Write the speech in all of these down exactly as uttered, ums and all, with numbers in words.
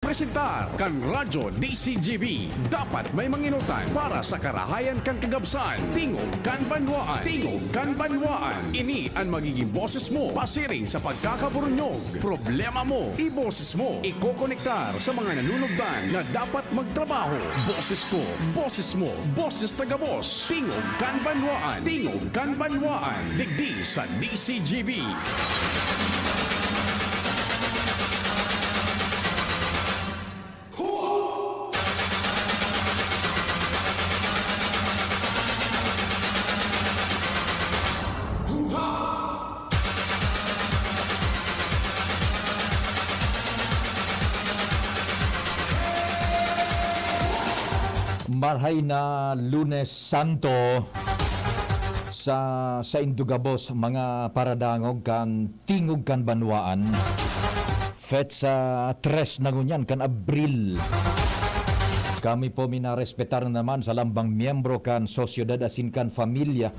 Presentar kan Radyo D C G B. Dapat may manginutan para sa karahayan kan kagabsan. Tingog kan Banwaan. Tingog kan Banwaan. Ini an magiging boses mo pasiring sa pagkakaburunyog. Problema mo, iboses mo. Ikokonektar sa mga nanunugdan na dapat magtrabaho. Boses ko, boses mo, boses taga-boss. Tingog kan Banwaan. Tingog kan Banwaan. Digdi sa D C G B. Marhay na Lunes Santo sa saindo gabos, mga paradangog kan Tingog kan Banwaan. Petsa tres na ngunyan kan Abril. Kami po minarespetar na naman sa lambang miyembro kan sosyedad asin kan pamilya.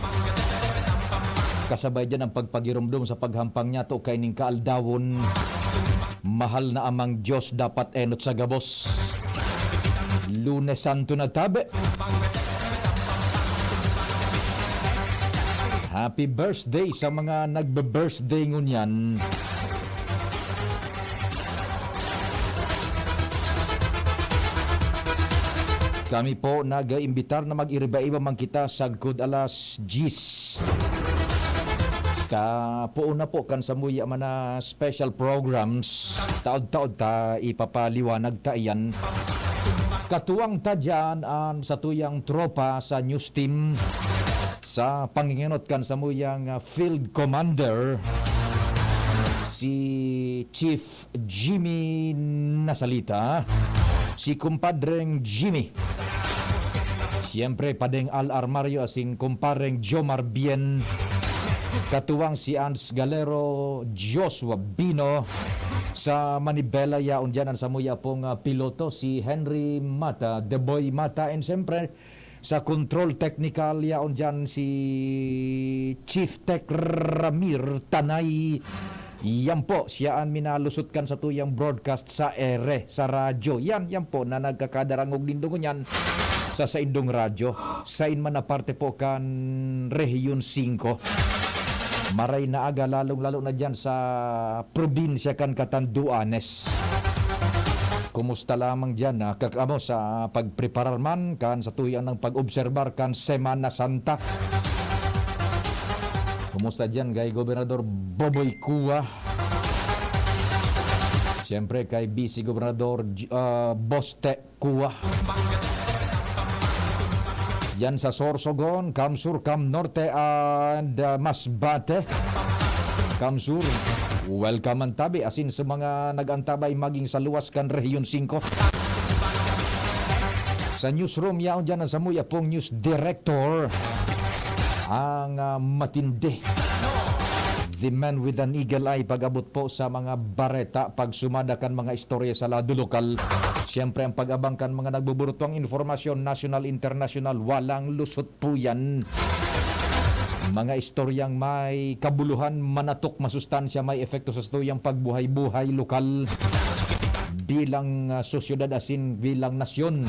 Kasabay diyan ang pagpagiromdom sa paghampang niyato kaining kaaldawon. Mahal na Amang Diyos, dapat enot sa gabos. Lunes Santo na tabi. Happy birthday sa mga nagbe-birthday ngunyan. Kami po nag-iimbitar na mag-iriba-iba man kita sagkod alas diyes. Ta poon na po kan samuya man na special programs. Taod-taod ta ipapaliwanag ta iyan. Katuwang ta diyan an satuyang tropa sa news team sa pangingenot kan samuyang, ah, field commander, si Chief Jimmy Nasalita, si Kumpadreng Jimmy. Siyempre, Padeng Al Armario asin Kumpadreng Jomar Bien. Katuwang si Ans Galero, Joshua Bino. Sa manibela, yaon diyan an samuya pong, ah, piloto, si Henry Mata, The Boy Mata, and siyempre, sa control technical, yaon diyan si Chief Tech Ramir Tanay. Yan po, siya an minalusot kan satuyang broadcast sa ere, sa radyo. Yan, yan po, na nagkakadarangog nindo ngunyan sa saindong radyo. Sain man na parte po kan Rehiyon singko. Maray na aga, lalong-lalo na diyan sa probinsya kan Catanduanes. Kumusta lamang diyan, ah, kakamo sa pagpreparar man kan satuyang pag-obserbar kan Semana Santa? Kumusta diyan kay Gobernador Boboy Cua? Siyempre kay Vice Gobernador J-, ah, Boste Cua. Yan sa Sorsogon, Cam Sur, Cam Norte, and, uh, Masbate. Cam Sur, welcome an tabi, asin sa mga nag-antabay maging sa luwas kan Rehiyon singko. Sa newsroom, yaon diyan an samuya pong news director, ang, uh, matindi. The man with an eagle eye pag-abot po sa mga bareta, pagsumada kan mga istorya sa lado lokal. Siyempre, ang pag-abang kan mga nagbuburutong impormasyon, nasyonal, internasyonal, walang lusot po yan. Mga istoryang may kabuluhan, manatok, masustansya, may epekto sa satuyang pagbuhay-buhay lokal. Bilang, ah, sosyedad asin bilang nasyon.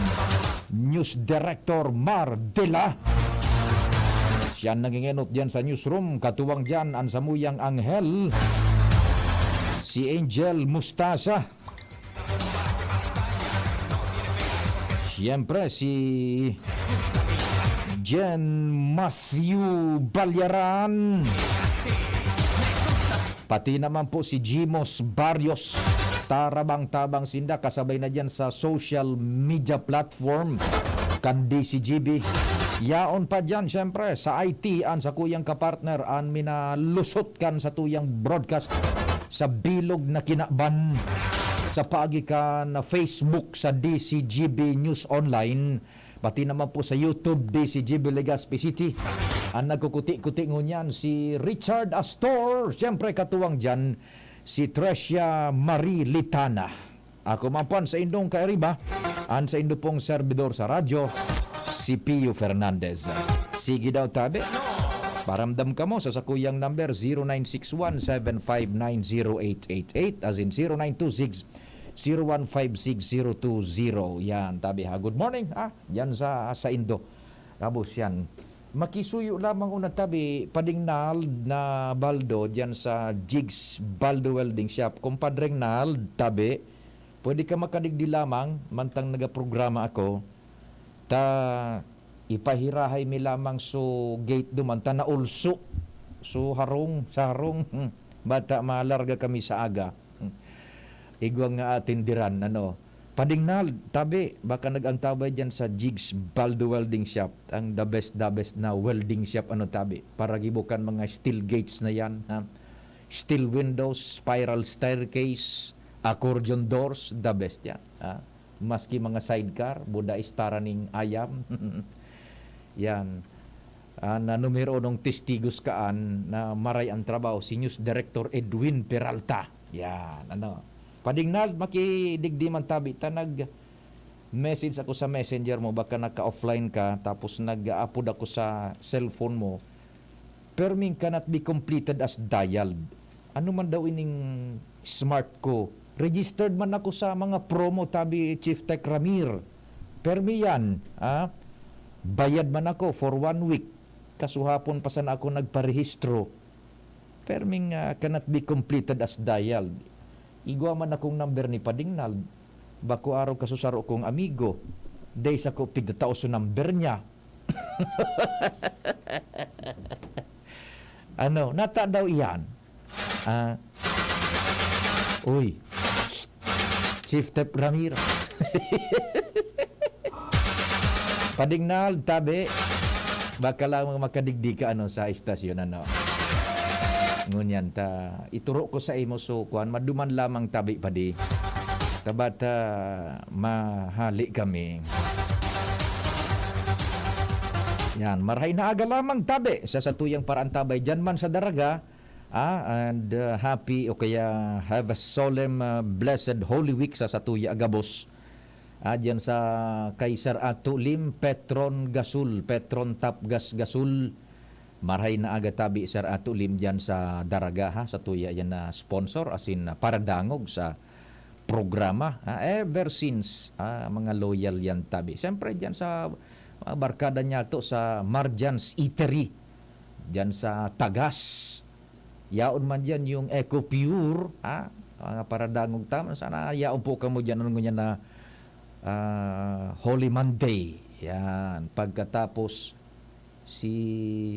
News Director Mar Dela. Siya an nangengenot diyan sa newsroom. Katuwang diyan an samuyang anghel, si Angel Mustasa. Siyempre, si Jen Matthew Balyaran. Pati naman po si Jimos Barrios. Tarabang-tabang sinda, kasabay na diyan sa social media platform kan D C G B. Yaon pa diyan, siyempre, sa I T, an sakuyang kapartner, an minalusot kan satuyang broadcast sa bilog na kinaban sa paagi kan Facebook sa D C G B News Online. Pati naman po sa YouTube, D C G B Legazpi City. An nagkukuti-kuti ngunyan si Richard Astor. Siyempre, katuwang diyan, si Trecia Marie Litana. Ako man po an saindong kairiba, an saindo pong serbidor sa radyo, si Pio Fernandez. Sige daw, tabi. Paramdam kamo sa sakuyang number, zero nine six one seven five nine zero eight eight eight, as in zero nine two six zero one five six zero two zero. Yan, tabi ha. Good morning, ah, yan sa, sa Indo. Kabos yan. Makisuyo lamang una tabi, Pading Nald na Baldo, diyan sa Jigs Baldo Welding Shop. Kumpadreng Nald, tabi, pwede ka makadigdi lamang, mantang nagaprograma ako. Ta, ipahirahay mi lamang so gate duman, ta naulso. So harong, sa harong, bata malarga kami sa aga. Igwa nga atindiran, ano. Pading Nald, tabi, baka nag-antabay diyan sa Jigs Baldo Welding Shop. Ang the best, the best na welding shop, ano, tabi. Para gibo kan mga steel gates na yan, ha? Steel windows, spiral staircase, accordion doors, the best yan, ha? Maski mga sidecar, buda istara ning ayam. Yan. An, ah, numero unong testigos kaan na maray ang trabaho, si News Director Edwin Peralta. Yan, ano. Pading Nald, makidigdi man tabi ta, nag-message ako sa messenger mo, baka naka-offline ka, tapos nag-aapod ako sa cellphone mo. Perming cannot be completed as dialed. Ano man daw ining smart ko? Registered man ako sa mga promo, tabi Chief Tech Ramir. Permi yan, ah. Bayad man ako for one week. Kasuhapon pa sana ako nagparehistro. Perming, ah, cannot be completed as dialed. Igwa man akong number ni Pading Nald. Bako arog kasusaro kong amigo. Dai sa ko pigtatao so number niya. Ano, nata daw iyan? Ah, uy, Chief Tep Ramir. Pading Nald, tabi. Baka lamang makadigdi ka, ano, sa istasyon, ano. Ngunyan ta, ituro ko sa imo, so, kuwan, maduman lamang tabi, padi. Tabat, ah, mahali kami. Yan, marahay na aga lamang tabi sa satuyang paraantabay diyan man sa Daraga, ah, and, ah, happy o kaya have a solemn, ah, blessed Holy Week sa satuya gabos. Ah, diyan sa kay Sir Ato Lim, Petron Gasul, Petron Tapgas Gasul. Marahay na aga tabi, Sir Ato Lim, diyan sa Daraga, ha, satuya yan na sponsor, as in, ah, paradangog sa programa, ah, ever since, ah, mga loyal yan tabi. Siyempre, diyan sa mga barkada niya to sa Marjan's Eatery, diyan sa Tagas. Yaon man diyan yung Eco Pure, ah, mga paradangog taman. Sana yaon po kamo diyan, ano ngunyan na, ah, Holy Monday. Yan. Pagkatapos, si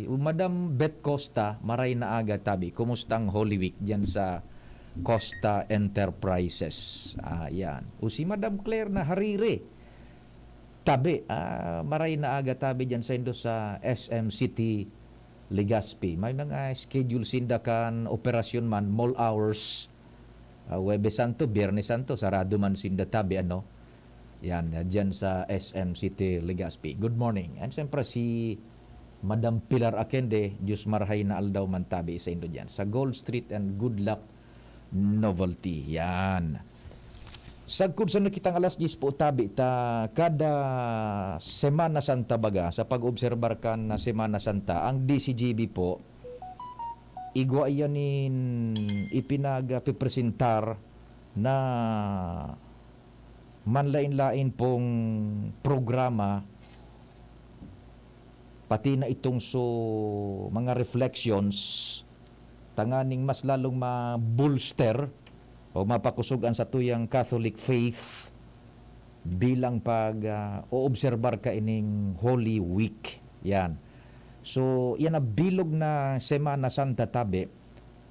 Madam Beth Costa, maray na aga tabi. Kumusta ang Holy Week diyan sa Costa Enterprises? Ah, yan. O si Madam Claire na Harire, tabi, ah, maray na aga tabi diyan sa indo sa S M City, Legazpi. May mga schedule sinda kan operasyon man, mall hours. Ah, Huwebes Santo, Biyernes Santo, sarado man sinda tabi, ano? Yan, ah, diyan sa S M City, Legazpi. Good morning. And siyempre, si Madam Pilar Akende, Diyos marahay na aldaw man tabi sa indo diyan. Sa Gold Street and Good Luck Novelty. Yan. Sagkod sa nakitang alas diyes po tabi ta, kada Semana Santa baga, sa pag-obserbar kan na Semana Santa, ang D C G B po, igwa iyan nin ipinagpipresentar na manlain-lain pong programa, pati na itong so mga reflections, tanganing mas lalong ma-bolster o mapakosog an satuyang Catholic faith bilang pag, ah, oobserbar kaining Holy Week. Yan. So, yan na bilog na Semana Santa tabi,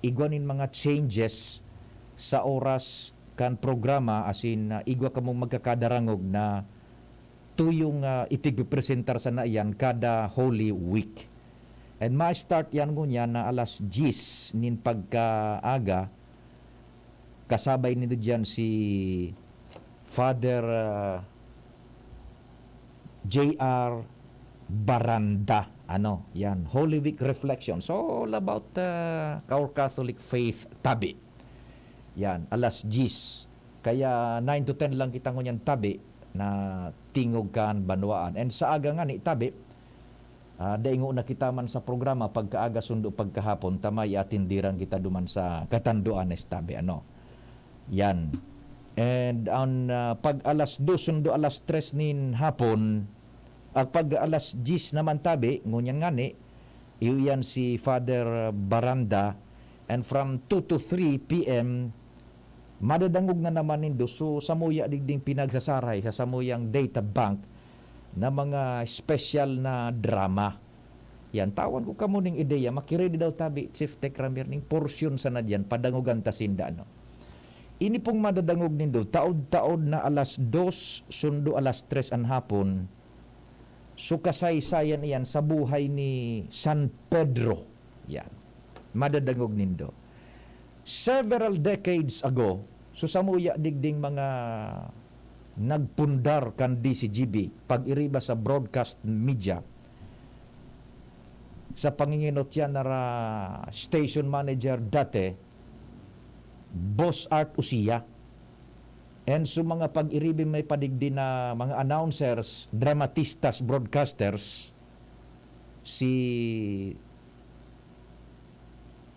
igwa nin mga changes sa oras kan programa, as in, ah, igwa kamong magkakadarangog na tuyong, ah, ipigpipresentar sana iyan kada Holy Week. And ma-start yan ngunyan na alas diyes nin pagkaaga. Kasabay nindo diyan si Father, ah, J R Baranda. Ano, yan. Holy Week Reflections. All about, ah, our Catholic faith tabi. Yan, alas diyes. Kaya nine to ten lang kita ngunyan tabi na tingog kan banwaan. And sa aga ngani tabi, ah, dai ngona kita man sa programa pagkaaga sundo pagkahapon, ta may atindiran kita duman sa Catanduanes tabi, ano. Yan. And an, ah, pag alas dos sundo alas tres nin hapon, at pag alas diyes naman tabi, ngunyan ngani, iyo iyan si Father Baranda, and from two to three P M, madadangog na naman nindo. So, samuya digding pinagsasaray sa samuyang data bank na mga special na drama. Yan, tawan ko kamo ning ideya, makiredi daw tabi, Chief Tech Ramir, ning porsyon sana diyan, padangogan ta sinda, ano. Ini pong madadangog nindo, taod-taod na alas dos, sundo alas tres an hapon. So, kasaysayan iyan sa buhay ni San Pedro. Yan. Madadangog nindo. Several decades ago, so, samuya digding mga nagpundar kan D C G B, pag-iriba sa broadcast media, sa panginginot yan na ra-, station manager dati, Boss Art Usiya. And so, mga pag-iribi may padigdi na mga announcers, dramatistas, broadcasters, si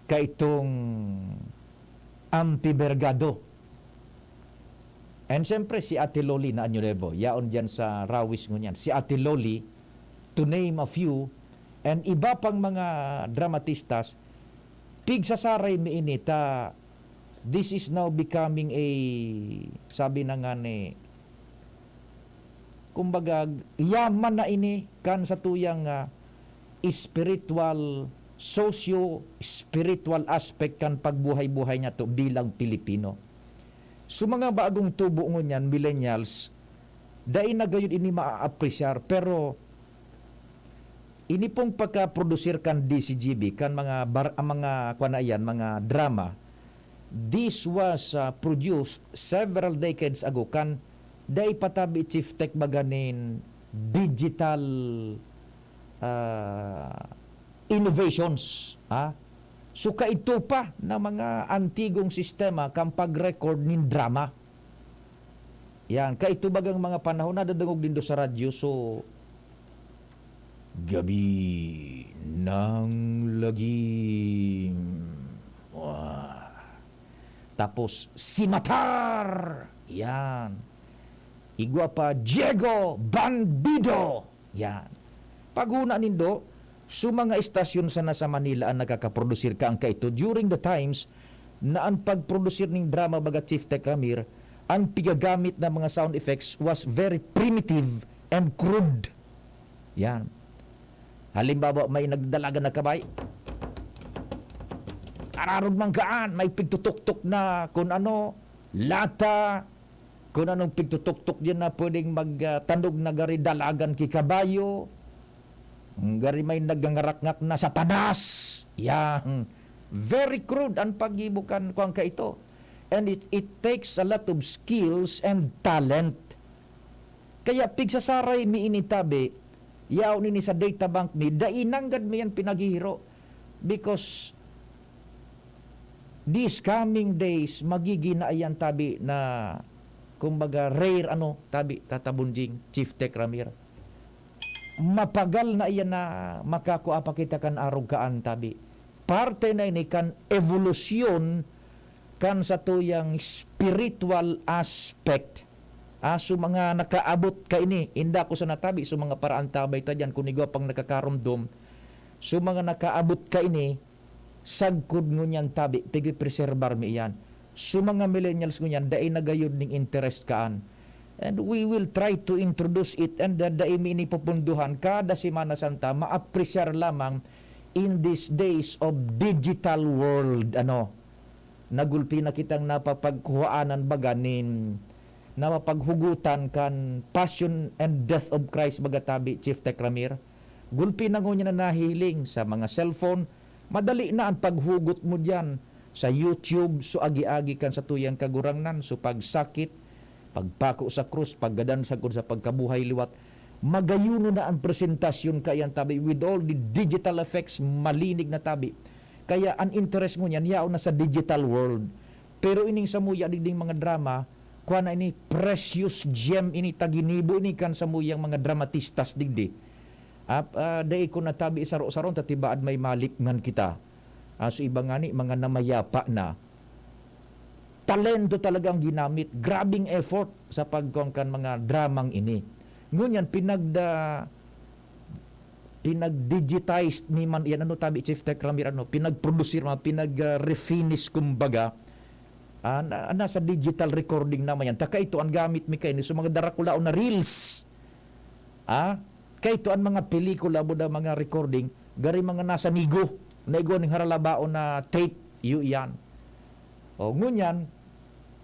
kaitong Ampi Bergado. And siyempre, si Ate Loli na Año Nuevo, yaon diyan sa Rawis ngunyan. Si Ate Loli, to name a few, and iba pang mga dramatistas, pigsasaray mi ini ta, this is now becoming a, sabi na nga ni, kumbaga, yaman na ini kan satuyang, ah, spiritual, socio-spiritual aspect kan pagbuhay-buhay niyato bilang Pilipino. So, mga bagong tubo ngunyan, millennials, dai na gayud ini maaapresyar, pero ini pong pagka-produsir kan D C G B, kan mga bar-, ang mga, kuwan na iyan, mga drama, this was, ah, produced several decades ago, kan dai pa tabi, Chief Tech, baga nin digital, ah, innovations, ha? So, kaidto pa na mga antigong sistema kan pag-record nin drama. Yan, kaidto bagang mga panahon, nadadangog nindo sa radyo, so, Gabi ng Lagim. Wah. Tapos, si Matar. Yan. Igwa pa, Diego Bandido. Yan. Paghuna nindo, so mga estasyon sana sa Manila an nakakaprodusir kaangkaito during the times na an pagprodusir nin drama, baga Chief Tech Ramir, an pigagamit na mga sound effects was very primitive and crude. Yan. Halimbawa, may nagdalagan na kabay. Ararog man kaan, may pigtutuktok na kun ano, lata, kun anong pigtutuktok diyan na pwedeng mag, ah, tandog na gari dalagan ki kabayo. Gari may nagangarakngak na Satanas. Yan. Very crude an paggibo kan kuwan kaito. And it, it takes a lot of skills and talent. Kaya pigsasaray mi ini tabi, yaon ini sa data bank mi, dai nanggad mi yan pinaghihiro. Because these coming days, magigin na iyan tabi na, kumbaga, rare ano, tabi, Tata Bunjing, Chief Tech Ramir. Mapagal na iyan na makakua pa kita kan arog kaan tabi. Parte na ini kan evolusyon kan satuyang spiritual aspect. Ah, so mga nakaabot kaini, inda ko sa natabi, so mga paraantabay ta diyan, kun igwa pang nakakaromdom, so mga nakaabot kaini, sagkod ngunyan tabi, pigipreserbar mi iyan. So mga millennials ngunyan, dai na gayod ning interest kaan. And we will try to introduce it, and da-, dai mi ini pupunduhan. Kada Semana Santa, maapresyar lamang in these days of digital world, ano, nagulpi na kitang napapagkuhaanan baga nin, napapaghugutan kan Passion and Death of Christ baga tabi, Chief Tech Ramir. Gulpi na ngunyan na nahihiling sa mga cellphone, madali na an paghugot mo diyan sa YouTube, so agi-agi kan satuyang Kagurangnan, so pagsakit, pagpako sa krus, paggadan sagkod sa pagkabuhay liwat. Magayuno na an presentasyon kaiyan tabi with all the digital effects, malinig na tabi. Kaya an interest ngunyan, yaon na sa digital world. Pero ining samuya digding mga drama, kuwan na ini, precious gem ini, ta ginibo ini kan samuyang mga dramatistas digdi. Ap-, ah, dai ko natabi saro-saron ta tibaad may malikngan kita. Ah, so iba ngani, mga namayapa na. talento talaga ang ginamit. Grabing effort sa pagkuan kan mga dramang ini. Ngunyan, pinagda-, pinag-digitized ni man, yan, ano tabi, Chief Tech Ramir, ano, pinag-produce man, pinag-, ah, refinish, kumbaga. Ah, na, nasa digital recording naman yan. Taka ito, ang gamit mi kaini, so mga darakulaon na reels. Ah, kaito an mga pelikula, buda mga recording, gari mga nasa nigo, na igwa ning haralabaon na tape, iyo iyan. O, ngunyan,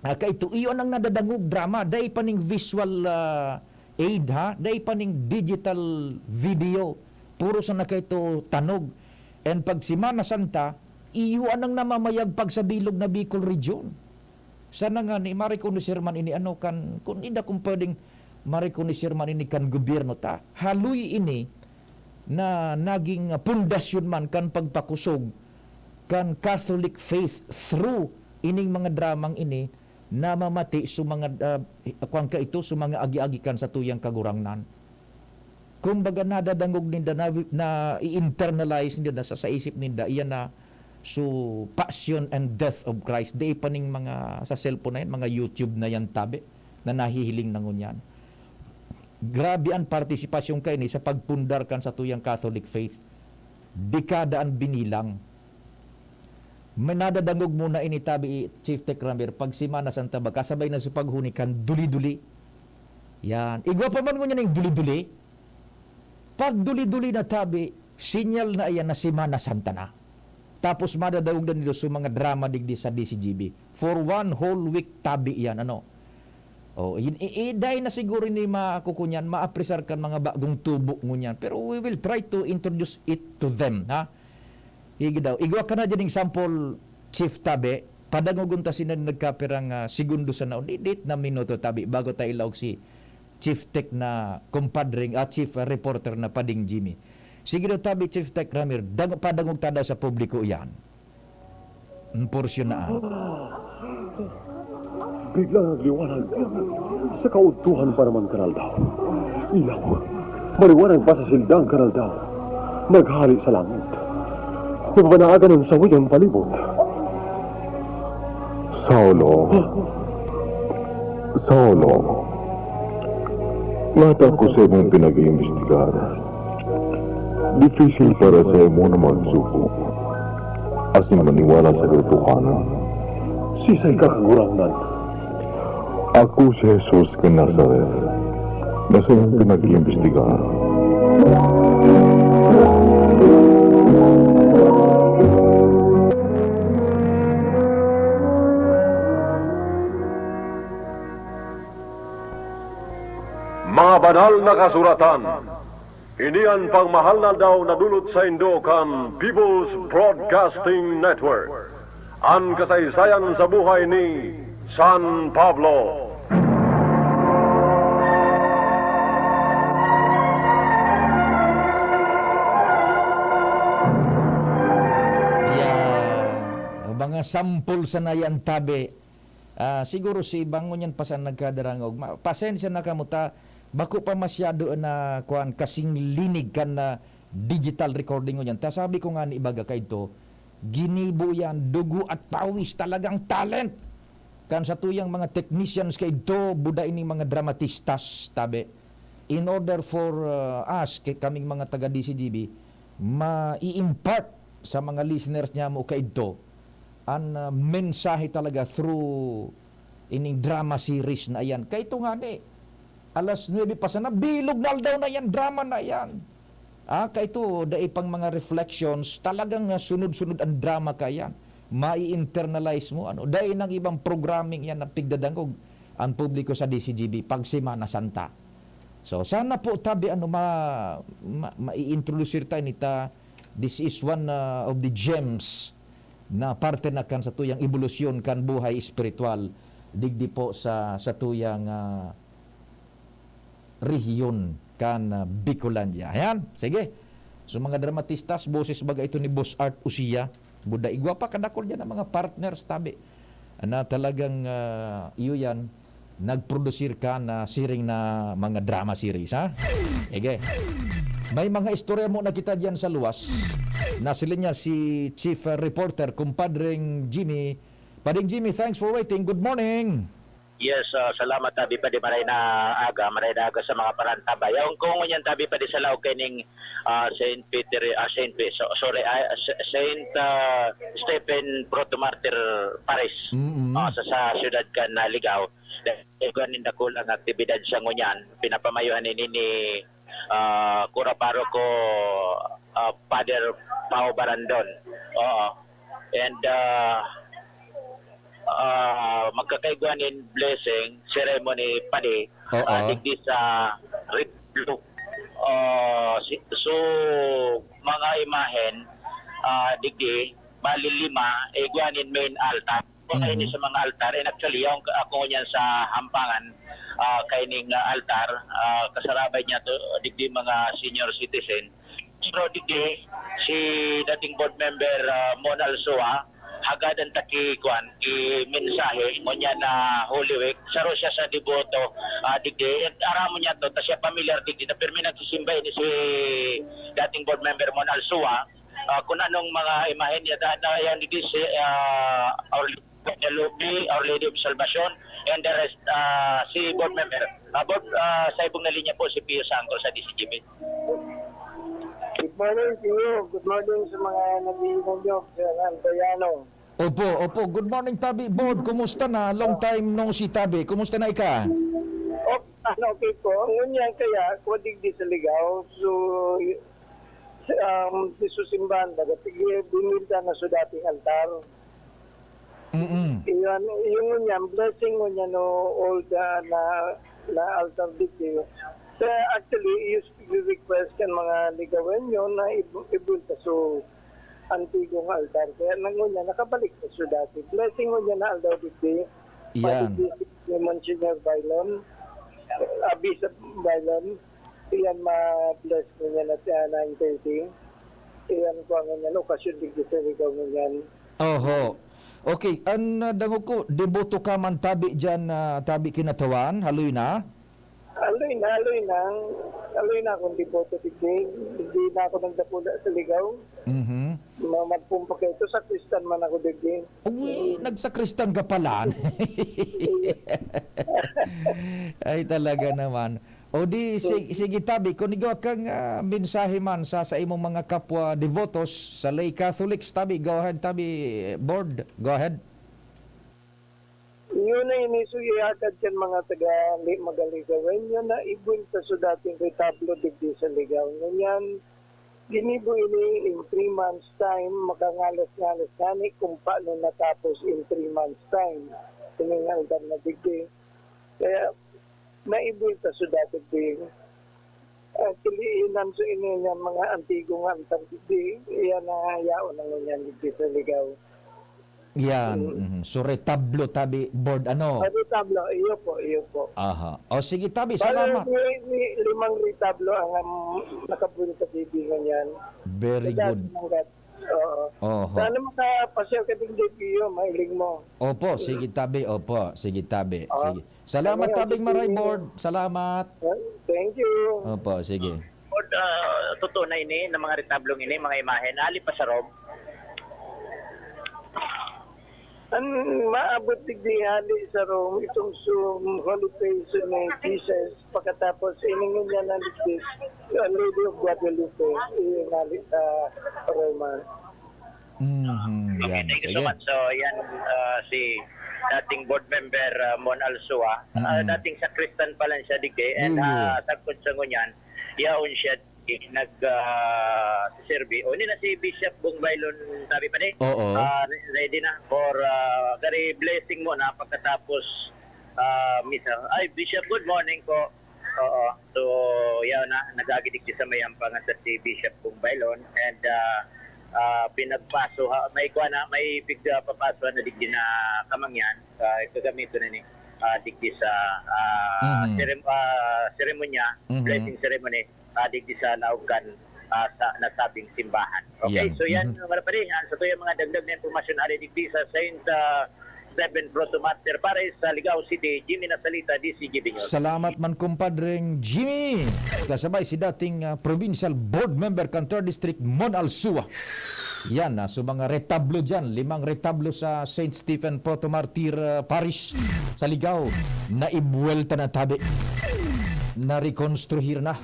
ah, kaito, iyo nang nadadangog drama, dai pa ning visual, ah, aid, ha? Dai pa ning digital video. Puro sana kaito tanog. And pag Semana Santa, iyo anang namamayagpag sa bilog na Bicol Region. Sana ngani, marekonoser man ini, ano, kan, kun inda kun pwedeng marekonoser man ini kan gobyerno ta. Haloy ini na naging, ah, pundasyon man kan pagpakusog kan Catholic faith through ining mga dramang ini na mamati sa mga, ah, kuwan ka ito, sa mga agi-agi kan satuyang Kagurangnan. Kumbaga, nadadangog ninda, na, na-i-internalize ninda na sa, sa isip ninda, iyan na, so, passion and death of Christ. Di pa ning mga sa cellphone na yan, mga YouTube na yan, tabi, na nahihiling na ngunyan. Grabe an partisipasyon kaini sa pagpundar kan satuyang Catholic faith. Dekada an binilang. May nadadangog muna ini, tabi, Chief Tech Ramir, pag Semana Santa ba, kasabay na sa paghuni kan duli-duli. Yan. Igwa pa man ngunyan ning duli-duli. Pag duli-duli na, tabi, sinyal na iyan na Semana Santa na. Tapos madadangog na nila sa mga drama digdi sa D C G B. For one whole week, tabi, yan, ano. Oh, i-, i-, i-, dai na siguro ni makukunyan, maapresar kan mga bagong tubo ngunyan. Pero we will try to introduce it to them, ha? Higi daw. Igwa ka na dyan example, Chief Tabe. Padangogon ta sina nagkapirang, ah, segundo sa naon. Di, di na minuto, tabi, bago ta ilaog si Chief Tech na kumpadring, ah, Chief, ah, Reporter na Pading Jimmy. Sige daw, tabi, Chief Tech Ramir. Dang-, padangog ta daw sa publiko iyan. Ang porsyon na, ah. Biglang nagliwanag sa kaudtuhan pa naman kan aldaw. Ilaw, maliwanag pa sa sindang kan aldaw. Naghali sa langit. Nababanaagan ng sawig ang palibot. Saulo, Saulo, lahat ako sa imong pinag-iimbestigahan. Difisil para sa imo na magsugo asin maniwala sa katotohanan. Siisay ka, Kagurangnan? Ako si Jesus kan Nazaret, na sa imong pinag-iimbestigahan. Mga banal na kasuratan. Ini an pagmahal na aldaw na dulot saindo kan People's Broadcasting Network. An kasaysayan sa buhay ni San Pablo. Yeah. Mga sampol sana yan, tabi. Ah, siguro si iba ngunyan pa sa nagkadarangog. Ma-, pasensya na kamo ta, bako pa masyado na, kuwan, kasing linig kan na digital recording ngunyan. Ta sabi ko nga ni ibaga kaidto, ginibo yan, dugo at pawis, talagang talent. Kan satuyang mga technicians kaidto, buda ining mga dramatistas, tabi. In order for, uh, us, kay kaming mga taga D C G B, ma-i-impart sa mga listeners nyamo kaidto, an, ah, mensahe talaga through ining drama series na iyan. Kaito ngani, alas nuebe pa sana, bilog na aldaw na iyan, drama na iyan. Ah, kaito, dai pang mga reflections, talagang, ah, sunod-sunod ang drama kaiyan. Mai-internalize mo, ano, dai nang ibang programming iyan na pigdadangog ang publiko sa D C G B pag Semana Santa. So, sana po, tabi, ano, ma-, ma-, mai-introduce tayo nita, this is one, ah, of the gems na parte na kan satuyang ebolusyon kan buhay espiritual digdi po sa, satuyang, ah, rehiyon kan, ah, Bicolandia. Ayan, sige. So, mga dramatistas, boses baga ito ni Boss Art Usia. Buda, igwa pa kadakol dyan ang mga partners, tabi. Na talagang, ah, iyo yan, nagprodusir kan siring na mga drama series, ha? Sige. May mga istorya mo na kita diyan sa luwas. Nasa linya si Chief Reporter, Kumpadreng Jimmy Pading Jimmy, thanks for waiting. Good morning. Yes, ah, salamat, Tabi Padi. Maray na aga, maray na aga sa mga parantabay. Ang kung ngunyan, Tabi Padi, sa laog kaining, ah, Saint Peter, ah, Saint Pe-, so, sorry, ah, S-, Saint, ah, Stephen Protomartyr Parish, Mm-mm. ah, sa, sa siyudad kan Ligao. Dahil nin dakulang aktibidad sa ngunyan, pinapamayuhan ini ni, ah, Kura Paroko, ah, Father Pao Barandon. Oo. And, ah, ah, magkakaigwa nin blessing ceremony padi, Oo. ah, digdi sa Red Blue. Ah, si, so, mga imahen, ah, digdi, bali lima, igwa nin main altar. Kung Mhm. ini sa mga altar, and actually, yung ako niyan sa Hampangan, ah, kaining, ah, altar, ah, kasarabay niya to, digdi mga senior citizen. Pero digdi, si dating board member, ah, Mon Alsua, hagadan ta ki, kuwan, ki mensahe, ngunyan na Holy Week, saro siya sa deboto, ah, digdi, at aram mo niya to, ta siya pamilyar digdi, na pirmi nagsisimba ini si dating board member Mon Alsua, ah, kung anong mga imahen niya, da-, da-, yan, digdi si, ah, Our Lady of Guadalupe, Our Lady of Salvacion, and the rest, ah, si board member. Ah, board, ah, sa ibong na linya po, si Pio Sangkol sa D C G B. Good morning to you. Good morning sa mga nag-iinom nyo, Sir Antoyano. Opo, opo. Good morning, Tabi Board. Kumusta na? Long time no see, Tabi. Kumusta na ika? Okay, ano, okay po. Ngunyan kaya, kuha digdi sa Ligao. So, um, di susimbahan, baga, tigil, binilta na sa dating altar. Mm-mm. Iyon, yung ngunyan, blessing ngunyan, no, old ah, na, na altar digdi. Kaya actually, used to be request kan mga Ligawenyo na ib- ibulta so antigo nga altar. Kaya nang ngunyan, nakabalik na so dati. Blessing ngunyan na aldaw digdi. Yan. Pati ni Monsignor Bailon, ah, Bishop Bailon, iyan ma-bless ngunyan at uh, nine thirty. Iyan ko ang ngunyan, okasyon digdi sa Ligao ngunyan. Oho. Okay, an uh, dango ko, deboto ka man, Tabi, dyan, ah, Tabi Kinatawan, haloy na? Aloy na, aloy na. Aloy na akong deboto digdi. Hindi na ako nagdakula sa Ligao. Mhm. Ma- Magpumpa kayo ito, sakristan man ako digdi. Uy, nagsakristan ka pala. Ay, talaga naman. O di, si- sige, Tabi, kung igwa kang ah, mensahe man sa, sa imong mga kapwa devotos sa lay Catholics, Tabi, go ahead, Tabi, board, go ahead. Yun na ini so ihatag kan mga taga Li- Magaligawenyo na ibulta sa dating retablo digdi sa Ligao. Ngunyan, ginibo ini in three months time, makangalas-ngalas ngani kung paano natapos in three months time. Ini nga altar na digdi. Kaya, naibulta sa dati digdi. Actually, inan so ini nga mga antigo nga altar digdi, iyan na yaon ang ngunyan digdi sa Ligao. Yan. Mhm. So, retablo, Tabi, board, ano? Pati tablo, iyo po, iyo po. Aha. O, sige, Tabi, Bali, salamat. may, may limang retablo ang um, nakabulta digdi ngunyan. Very Sa good. Dati ng gat-, oo. Oho. Sana makapasyal ka din, D P U, mahiling mo. Opo, sige, Tabi. Opo, sige, Tabi. Ah, Sige. Salamat, ano, Tabing sige. Maray Board. Salamat. Thank you. Opo, sige. Board, ah, totoo na ini na mga retablo ngini, mga imahen, ali pa sa Rome. Ang maabot digdi hali sa Rome, itong sum Holy Face ni Jesus, pagkatapos iningon niya na digdi, ang Lady of Guadalupe, iyon hali sa Roma. Mhm, Okay, yan. thank you so Sige. Much. So, yan, ah, si dating board member, ah, Mon Alsua. Ah, Mm. Dating sakristan pa lang siya digdi. And Mm. ah, sagkod sa ngunyan, yaon siya nag ah, serve. O, ini na si Bishop Bong Bailon, Tabi Padi. Oo. Ah, re- ready na for ah, very blessing mo na pagkatapos ah, misa. Ay, Bishop, good morning po. Oo. So, yaw na, nag-agi digdi sa may ampangan sa si Bishop Bong Bailon. And ah, ah, pinagpaso, ha, may kuha na, may pig ah, papaso na digdi na kamangyan. Ah, gagamiton na ni ah, digdi sa ah, Mhm. serem- ah, seremonya, Mhm. blessing ceremony, ah, digdi sa laog kan ah, sa nasabing simbahan. Okay, Yan. So yan, Mhm. Mga pare, ang sa tuya mga dagdag na impormasyon ari digdi sa Saint ah, Stephen Protomartyr Parish sa Ligao City, Jimmy Nasalita, D C G B News. Salamat man, kumpadreng Jimmy. Kasabay si dating ah, Provincial Board Member kan Third District, Mon Alsua. Yan, ah, so mga retablo dyan, limang retablo sa Saint Stephen Proto Martyr, ah, Parish sa Ligao, naibuwelta na tabi. Narekonstruhir na.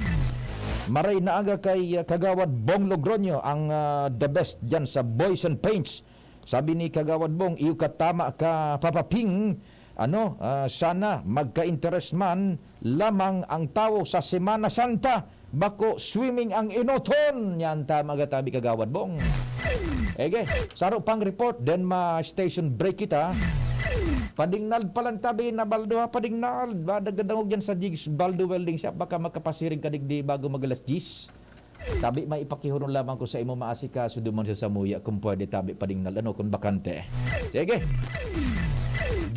Maray na aga kay, ah, Kagawad Bong Logroño, ang, ah, the best dyan sa Boys and Paints. Sabi ni Kagawad Bong, "Iyo ka tama ka, Papa Ping. Ano, ah, sana magka-interes man lamang ang tawo sa Semana Santa. Bako swimming ang enoton." Yan, tama ka tabi, Kagawad Bong. Ege, saro pang report, then ma-station break kita. Padingnald pa lang tabi na Baldo, ha, Padingnald. Ba, nagdadangog yan sa Jigs Baldo Welding Shop. Baka makapasiring ka digdi bago mag-alas diyes. Tabi, may ipakihurong lamang ko sa imo, maasikaso duman sa samuya, kung pwede, tabi, Padingnald, ano, kung bakante. Sige.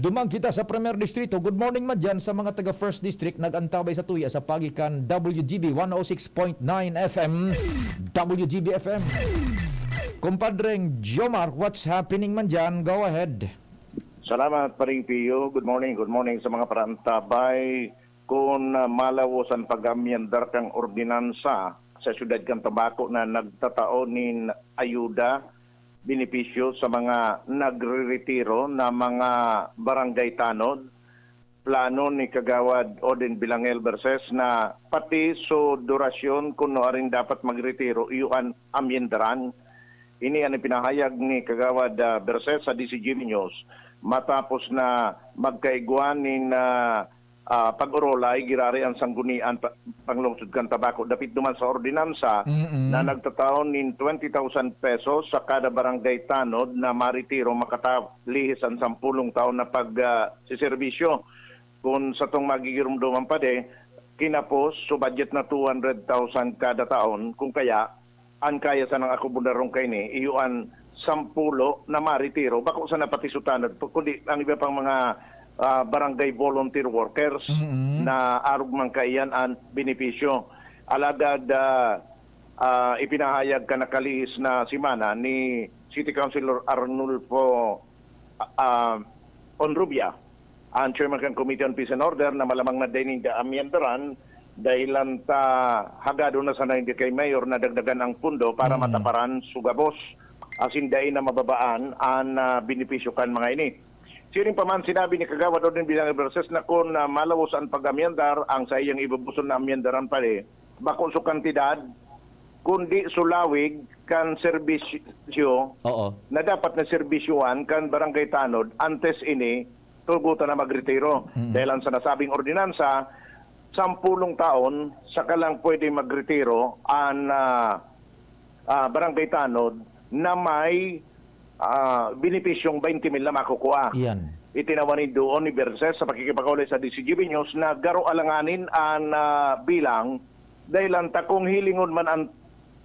Duman kita sa Primer Distrito. Good morning man dyan sa mga taga First District, nag-antabay sa tuya sa pagikan W G B one oh six point nine F M, W G B F M. Kumpadreng Jomar, what's happening man dyan? Go ahead. Salamat, Paring Pio. Good morning, good morning sa mga parantabay. Kun, ah, malawos an pag-amyendar kan ordinansa sa siyudad kan Tabaco na nagtatao nin ayuda, benepisyo sa mga nagreretiro na mga barangay tanod, plano ni Kagawad Odin Bilangel Verses na pati so durasyon kun nuarin dapat magretiro, iyo an amyendaran. Ini an ipinahayag ni Kagawad, ah, Verses sa D C G B News matapos na magkaigwa nin, ah, ah, pag-orolay giraray an Sanggunian pa-, Panglungsod kan Tabaco dapit duman sa ordinansa Mm-mm. na nagtatao nin twenty thousand pesos sa kada barangay tanod na maretiro makatalihis an sampulong taon na pag, ah, siserbisyo. Kun satong magigiromdoman pa di, kinapos, so budget na two hundred thousand kada taon, kung kaya, an kaya sanang akomodarong kaini, iyo an sampulo na maretiro, bako sana pati so tanod, kundi ang iba pang mga, ah, barangay volunteer workers Mm-mm. na arog man kaiyan an benepisyo. Alagad, ah, ah, ipinahayag kan nakalihis na semana ni City Councilor Arnulfo, ah, ah, Onrubia, ang chairman kan Committee on Peace and Order, na malamang na dai ninda amyendaran, dahilan ta hagadon na sana ninda kay Mayor na dagdagan ang pundo para Mm. mataparan so gabos, asin dai na mababaan an, ah, benepisyo kan mga ini. Siring pa man, sinabi ni Kagawad Odin Bilang Verses na kun, ah, malawos an pag-amyendar, ang saiyang ibubuson na amyendaran pa di, bako so kantidad, kundi so lawig kan serbisyo Oo. na dapat na serbisyohan kan barangay tanod antes ini tugutan na magretiro. Mm. Dahil ang sa nasabing ordinansa, sampulong taon saka lang pwede magretiro an, ah, ah, barangay tanod na may, ah, benepisyong twenty mil na makukuha. Iyan. Itinawan ni doon ni Verses sa pakikipag-uli sa D C G B News na garo alanganin an, ah, bilang dahil ang takong hilingon man ang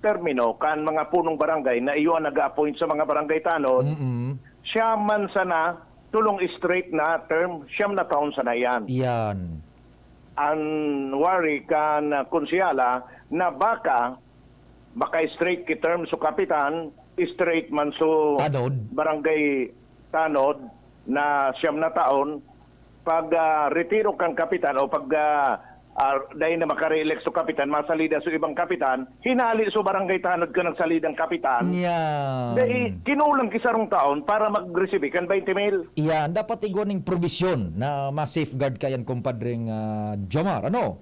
termino kan mga punong barangay na iyo ang nag-a-appoint sa mga barangay tanod, Mm-mm. siya man sana tolong straight na term, siyam na taon sana iyan. Iyan. An worry kan, ah, konsehala na baka, baka straight ki term so kapitan, straight man so Tanod. barangay tanod na siyam na taon, pag, ah, retiro kan kapitan o pag, ah, ah, dai na maka-re-elect so kapitan, masalida so ibang kapitan, hinali so barangay tanod kan nagsalidang kapitan. Yan. Dai, kinulang ki sarong taon para mag-receive kan twenty mil. Yan, dapat igwa ning probisyon na ma-safeguard kayan, kumpadreng, ah, Jomar. Ano?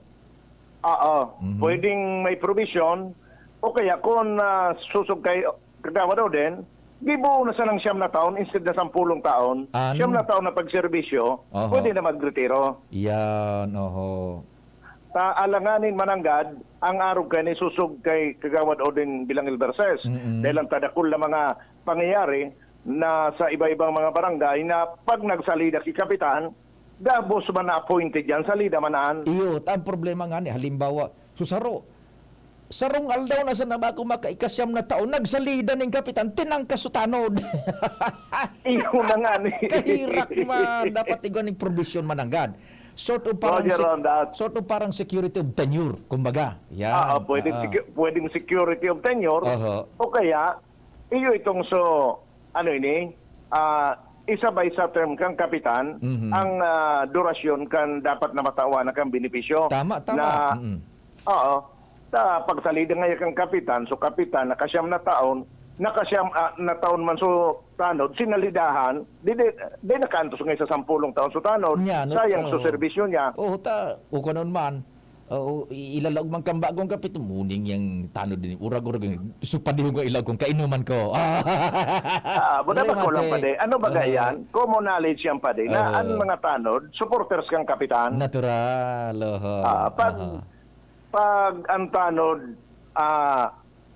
Oo. Mhm. Pwedeng may probisyon o kaya kung, ah, susog kay Kagawad Odin, gibuo na sanang siyam na taon instead na sampulong taon. Ano? Siyam na taon na pagserbisyo, Oho. pwede na magretiro. Yan, oho. Ta alanganin mananggad, ang arog kay nisusog kay Kagawad Odin Bilangil Verses. Mm-mm. Dahil ang tadakol na mga pangyayari na sa iba-ibang mga barangay na pag nagsalida ki kapitan, gabos man na appointed yan, salida man an. Iyo, ta ang problema nga ni, halimbawa, so saro, sarong aldaw na sa nabako makaikasyam na taon, nagsalida ning kapitan, tinangkas so tanod. Iyo na nga ni. Kahirak man, dapat igwa ning probisyon mananggad. Sort of parang Roger sec-, on that. sort of parang security of tenure, kumbaga. Yan. Ah, ah, pwedeng Ah. secu-, pwedeng security of tenure. Oho. O kaya, iyo itong so, ano ini, ah, isa ba sa term kang kapitan, Mhm. ang, ah, durasyon kan dapat na matawan na kang benepisyo Tama, tama. na, Mm. oo, sa pagsalida nga kang kapitan, so kapitan, nakasyam na taon, nakasiyam, ah, na taon man so tanod, sinalidahan, di, di, di nakaantos ngay sa sampulong taon so tanod, Nya, no, sayang so oh. serbisyo niya. Oh, ta, o kanon man, oh, i-, ilalaog man kang bagong kapit, muning yang tanod din, urag-urag, yung supadihon ko ilaog kung kainuman ko. Ah, buda ba Wala ko lang, mate. pade? Ano ba Ah. yan? Common knowledge yan, pade, na Oo. ang mga tanod, supporters kang kapitan. Natural, oho. Ah, pag, Aha. pag ang tanod, ah,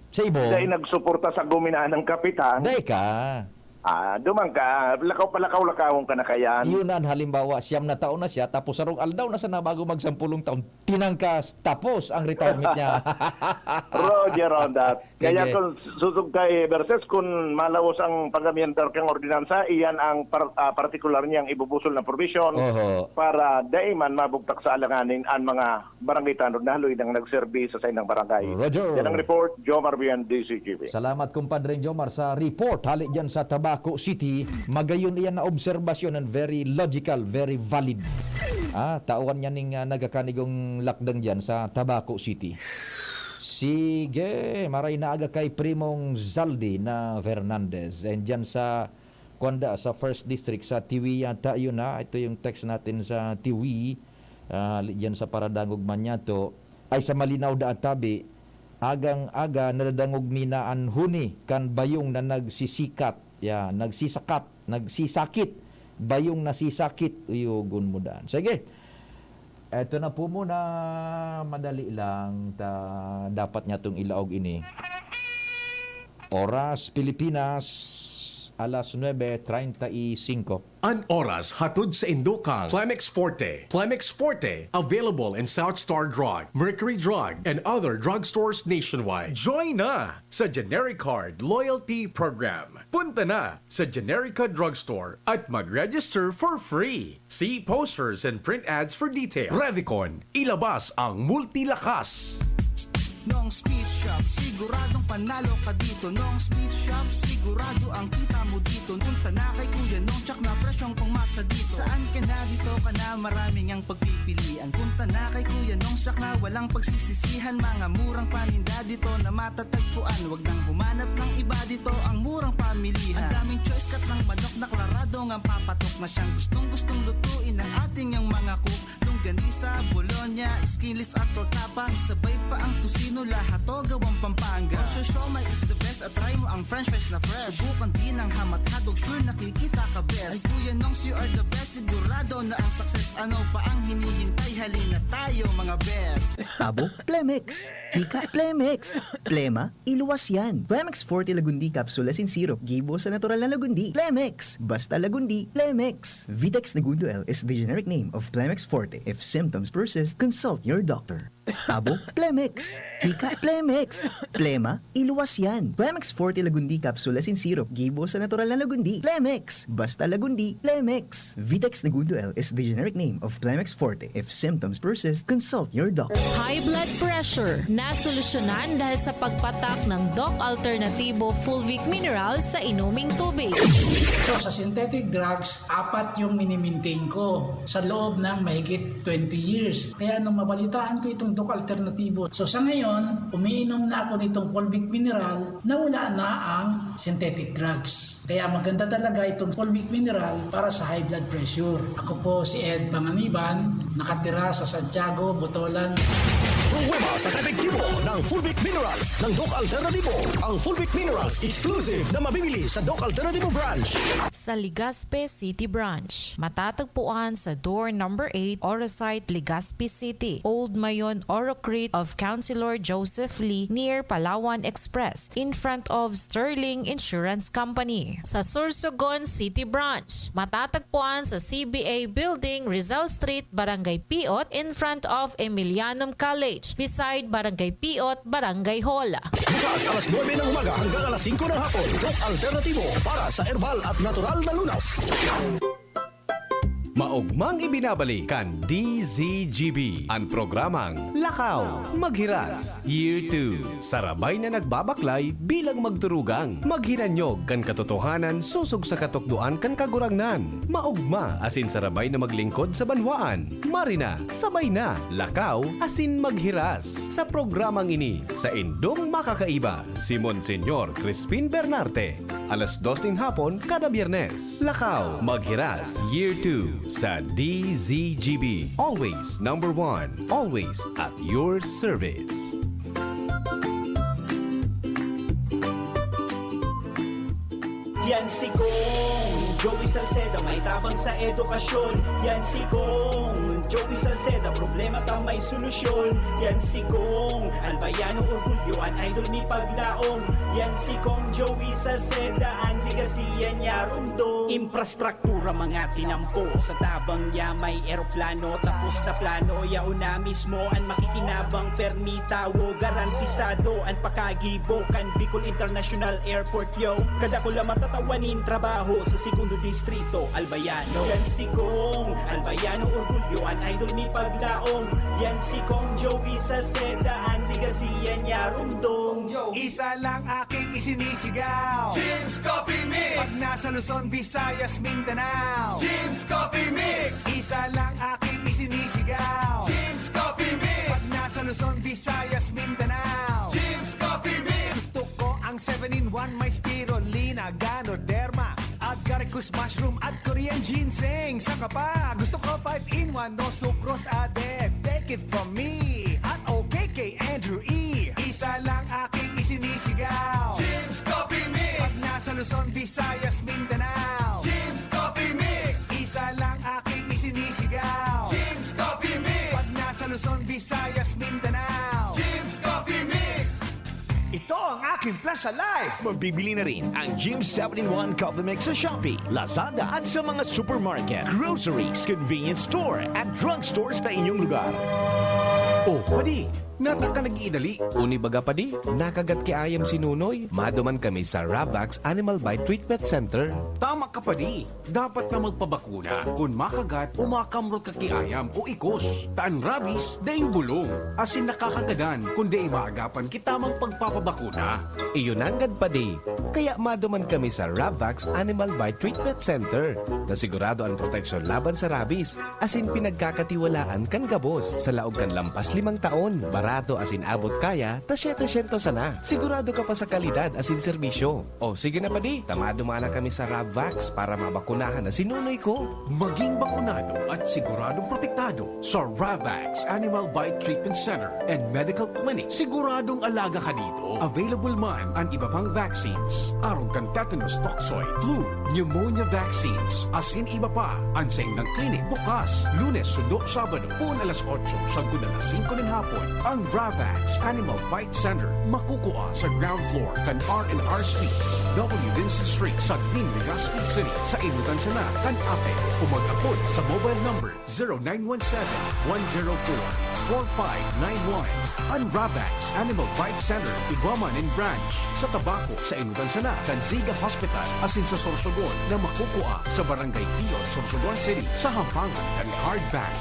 Sa ibong? dahil nagsuporta sa guminaan ng kapitan, Dai ka. ah, duman ka, lakaw palakaw-lakawon ka na kayan. Yun an halimbawa, siyam na taon na siya, tapos sarong aldaw na sana bago magsampulong taon, tinangkas, tapos ang retirement niya. Roger on that. Kaya Sige. kung susog ka, eh, versus kung malawos ang pag-amyendar kang ordinansa, iyan ang par-, ah, partikular niyang ibubusol na provision Oho. para daiman mabugtak sa alanganin ang mga barangay tanod na haloy nang nagserbi sa saindang barangay. Roger. Yan ang report, Jomar Bian, D C G B. Salamat, Compadre Jomar, sa report hali dyan sa Tabaco City. Magayon iyan na obserbasyon and very logical, very valid. Ah, tawan niya ning, ah, nagakanigong lakdang dyan sa Tabaco City. Sige, maray na aga kay Primong Zaldi na Fernandez. And dyan sa, kuwan da, sa First District, sa Tiwi yata yun, ha? Ito yung text natin sa Tiwi. Ah, hali dyan sa Paradangog Manyato. Ay, sa Malinaw da tabi. Agang-aga, nadadangog mi na an huni kan bayong na nagsisikat. Ya, nagsisakat, nagsisakit. Bayong nasisakit. Uyogon mo dan. Sige. Eto na po muna, madali lang ta, dapat niya tong ilaog ini. Oras Pilipinas, alas nuebe treinta y cinco. An oras hatod sa indo kan Plemex Forte. Plemex Forte, available in South Star Drug, Mercury Drug, and other drugstores nationwide. Join na sa Generic Card Loyalty Program. Punta na sa Generica Drugstore at mag-register for free. See posters and print ads for details. Revicon, ilabas ang multilakas. Nong Speed Shop, siguradong panalo ka dito. Nong Speed Shop, sigurado ang kita mo dito. Punta na kay Kuya Nong, tsak na presyong pangmasa dito. Saan ka na, dito ka na, maraming ang pagpipilian. Punta na kay Kuya Nong, tsak na walang pagsisisihan. Mga murang paninda dito na matatagpuan. Wag nang humanap ng iba dito, ang murang pamilihan. Ang daming choice, kat ng manok na klarado ngang papatok na siyang gustong-gustong lutuin ng ating yang mga cook. Longganisa, bologna, skinless at tortapa. Sabay pa ang tocino, lahat to gawang Pampanga. Kung siomai is the best, at try mo ang french fries na fresh. Subukan din ang ham at hotdog, sure nakikita ka best. Ay Kuya Nongs, you are the best, sigurado na ang success. Ano pa ang hinihintay? Halina tayo, mga best. Abo, Plemex. Hika, Plemex. Plema, iluwas yan. Plemex Forte Lagundi Capsule as in syrup, gibo sa natural na lagundi. Plemex! Basta lagundi, Plemex! Vitex Negundo L is the generic name of Plemex Forte. If symptoms persist, consult your doctor. Abo, Plemex! Hika, Plemex! Plema, iluwas yan. Plemex Forte Lagundi Capsule as in syrup, gibo sa natural na lagundi. Plemex! Basta lagundi, Plemex! Vitex Negundo L is the generic name of Plemex Forte. If symptoms persist, consult your doctor. High blood pressure, nasolusyonan dahil sa pagpatak ng Doc Alternativo Fulvic Mineral sa inuming tubig. So, sa synthetic drugs, apat yung minimaintain ko sa loob ng mahigit twenty years. Kaya nung mabalitaan ko itong Doc Alternativo, so sa ngayon, umiinom na ako nitong Fulvic Mineral na wala na ang synthetic drugs. Kaya maganda talaga itong Fulvic Mineral para sa high blood pressure. Ako po si Ed Panganiban, nakatira sa Santiago, Botolan. Pruweba sa epektibo ng Fulvic Minerals ng Doc Alternativo. Ang Fulvic Minerals exclusive na mabibili sa Doc Alternativo Branch. Sa Legazpi City Branch. Matatagpuan sa door number eight, Oro Site, Legazpi City, Old Mayon, Oro Crete of Councilor Joseph Lee, near Palawan Express, in front of Sterling Insurance Company. Sa Sorsogon City Branch, matatagpuan sa C B A Building, Rizal Street, Barangay Piot, in front of Emilianum College, beside Barangay Piot, Barangay Hall. Bukas alas nuebe ng umaga hanggang alas singko ng hapon. Doc Alternativo para sa herbal at natural na lunas. Maogmang ibinabalik kan D Z G B an programang Lakaw, Maghiras, Year two. Sarabay na nagbabaklay bilang magturugang maghinanyog kan katotohanan sosog sa katukdoan kan Kagurangnan. Maogma asin sarabay na maglingkod sa banwaan. Marina, sabay na, lakaw, asin maghiras. Sa programang ini, saindong makakaiba, si Monsignor Crispin Bernarte. Alas dos nin hapon kada Biyernes. Lakaw, Maghiras, Year two sa D Z G B. Always number one. Always at your service. Yan si Kong Joey Salceda, may tabang sa edukasyon. Yan si Kong Joey Salceda, problema ta may solusyon. Yan si Kong Albayano, orgulyo an idol mi paglaom. Yan si Kong Joey Salceda, an legacy yan niya rumdom. Infrastruktura mga tinampo, sa tabang niya may eroplano, tapos na plano, yaon na mismo an makikinabang, permi tawo, garantisado an pakagibo kan Bicol International Airport, yo. Kadakula matatawan nin trabaho sa Segundo Distrito, Albayano. Yan si Kong Albayano, orgulyo an idol mi paglaom. Yan si Kong Joey Salceda, an legacy yan niya rumdom. Isa lang aking isinisigaw. Jim's Coffee Mix! Pag nasa Luzon, Visayas, Mindanao. Jim's Coffee Mix! Isa lang aking isinisigaw. Jim's Coffee Pag Mix! nasa Luzon, Visayas, Mindanao. Jim's Coffee Mix! Gusto ko ang seven-in-one, may spirulina, ganoderma, agaricus mushroom at Korean ginseng. Saka pa, gusto ko five-in-one, no sucrose added. Take it from me at O K K Andrew E. Isa lang aking isinisigaw. Jim's Coffee Pag Mix! nasa Luzon, Visayas, Mindanao. Jim's Coffee Mix! Isa lang aking isinisigaw. Jim's Coffee Pag Mix! nasa Luzon, Visayas, Mindanao. Jim's Coffee Mix! Ito ang aking Plaza Life. Mabibili na rin ang Jim seven-in-one Coffee Mix sa Shopee, Lazada at sa mga supermarket, groceries, convenience store at drugstores na inyong lugar. O, padi, nata ka nag-iidali? Uni baga padi, nakagat ki ayam si Nunoy. Maduman kami sa Ravax Animal Bite Treatment Center. Tama ka padi, dapat na magpabakuna kun makagat o makamrot ka ki ayam o ikos. Ta an rabies daing bulong, asin nakakagadan kun dai maagapan ki tamang pagpapabakuna. Iyo nanggad padi, kaya maduman kami sa Ravax Animal Bite Treatment Center, na sigurado an proteksyon laban sa rabies, asin pinagkakatiwalaan kan gabos. Sa laog kan lampas limang taon, barato asin abot kaya ta siyete syentos sana. Sigurado ka pa sa kalidad asin serbisyo. O sige na padi, ta maduman na kami sa Ravax para mabakunahan na si Nunoy ko. Maging bakunado at siguradong protektado sa Ravax Animal Bite Treatment Center and Medical Clinic. Siguradong alaga ka dito. Available man an iba pang vaccines. Arog kan tetanus toxoid, flu, pneumonia vaccines, asin iba pa. An saindang klinik bukas, Lunes sundo Sabado, poon alas otso sagkod alas singko nin hapon. Ang Ravax Animal Bite Center makukua sa ground floor kan R and R Suites, W Vincent Street, Sagmin, Legazpi City, sa enotan sana kan APEC, o mag-apod sa mobile number zero nine one seven, one zero four, four five nine one. An Ravax Animal Bite Center, igwa man nin branch sa Tabaco, sa enotan sana kan Ziga Hospital, asin sa Sorsogon na makukua sa Barangay Piot, Sorsogon City, sa hampangan kan Card Bank.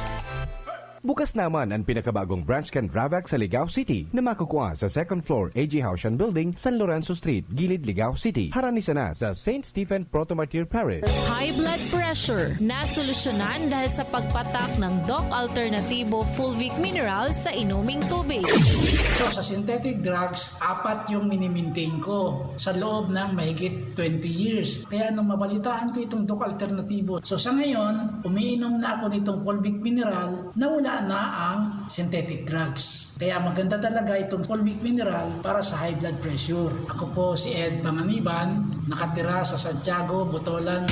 Bukas naman an pinakabagong branch kan Ravax sa Ligao City na makukua sa second floor A G Haushan Building, San Lorenzo Street, Gilid, Ligao City, harani sana sa Saint Stephen Proto-Martyr Parish. High blood pressure, nasolusyonan dahil sa pagpatak ng Doc Alternativo Fulvic Minerals sa inuming tubig. So sa synthetic drugs, apat yung minimaintain ko sa loob ng mahigit twenty years. Kaya nung mabalitaan ko itong Doc Alternativo, so sa ngayon, umiinom na ako nitong Fulvic Mineral na wala na ang synthetic drugs. Kaya maganda talaga itong Fulvic Mineral para sa high blood pressure. Ako po si Ed Panganiban, nakatira sa Santiago, Botolan.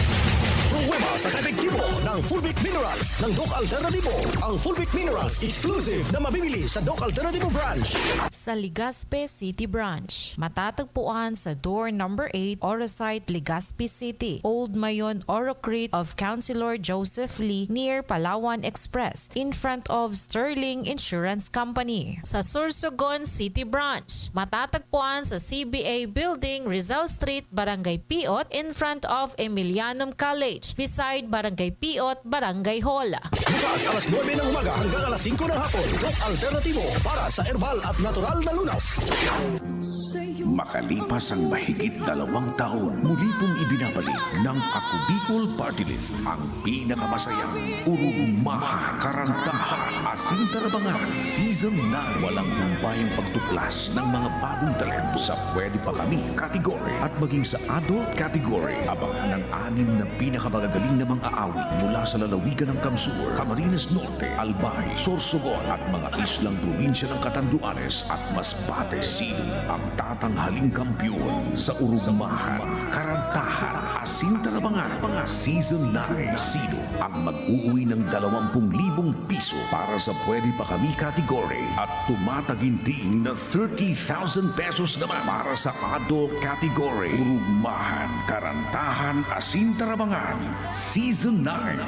Pruweba sa kaepektibo ng Fulvic Minerals ng Doc Alternativo. Ang Fulvic Minerals exclusive na mabibili sa Doc Alternativo Branch. Sa Legazpi City Branch, matatagpuan sa door number eight, Oro Site, Legazpi City, Old Mayon, Oro Crete of Councilor Joseph Lee, near Palawan Express, in front of Sterling Insurance Company. Sa Sorsogon City Branch, matatagpuan sa C B A Building, Rizal Street, Barangay Piot, in front of Emilianum College. beside Barangay Piot, Barangay Hall. Bukas alas nuebe ng umaga hanggang alas singko ng hapon. Red Alternatibo para sa herbal at natural na lunas. Makalipas ang mahigit dalawang taon, muli pong ibinabalik ng Ako Bicol Party List ang pinakamasayang urugmahan, karantahan, asin tarabangan, Season nine. Walang humpayang pagtuklas ng mga bagong talento sa Pwede Pa Kami category at maging sa adult category. Abangan ang anim na pinakamagagaling na mga aawit mula sa lalawigan ng Kamsur, Camarines Norte, Albay, Sorsogon at mga islang probinsya ng Catanduanes at Masbate. Sino ang tatanghaling kampiyon sa urugmahan, karantahan, asin tarabangan? Season nine. Sino ang mag-uuwi ng dalawampu libong piso para sa Pwede Pa Kami category at tumataginting na thirty thousand pesos naman para sa adult category? Urugmahan, karantahan, asin tarabangan, Season nine.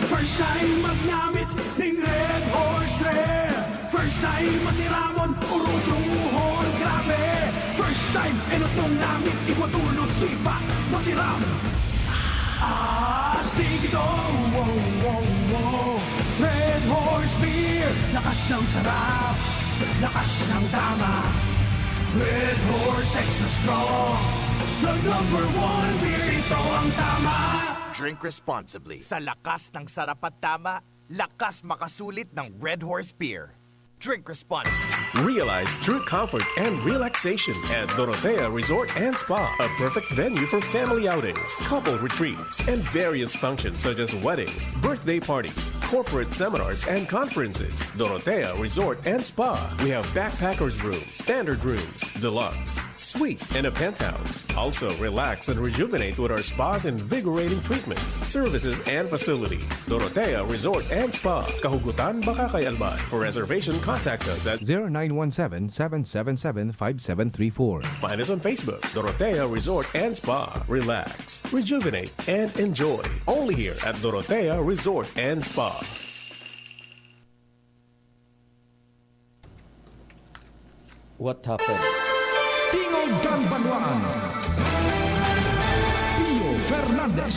First time magnamit ning Red Horse Beer. First time masiramon, urutrohon, grabe. First time, enot nung namit, igwa tulo, sipa, masiram. Astig ito, wow, wow, wow. Red Horse Beer, lakas ng sarap, lakas ng tama. Red Horse Extra Strong, the number one beer, ito ang tama. Drink responsibly. Sa lakas ng sarap at tama, lakas makasulit ng Red Horse Beer. Drink responsibly. Realize true comfort and relaxation at Dorotea Resort and Spa, a perfect venue for family outings, couple retreats, and various functions such as weddings, birthday parties, corporate seminars, and conferences. Dorotea Resort and Spa. We have backpackers room, standard rooms, deluxe, suite, and a penthouse. Also, relax and rejuvenate with our spa's invigorating treatments, services, and facilities. Dorotea Resort and Spa, Kahugutan, Bacacay, Albay. For reservation, contact us at zero nine one seven, seven seven seven, five seven three four. Find us on Facebook, Dorotea Resort and Spa. Relax, rejuvenate, and enjoy. Only here at Dorotea Resort and Spa. What happened? Tingog kan Banwaan. Pio Fernandez.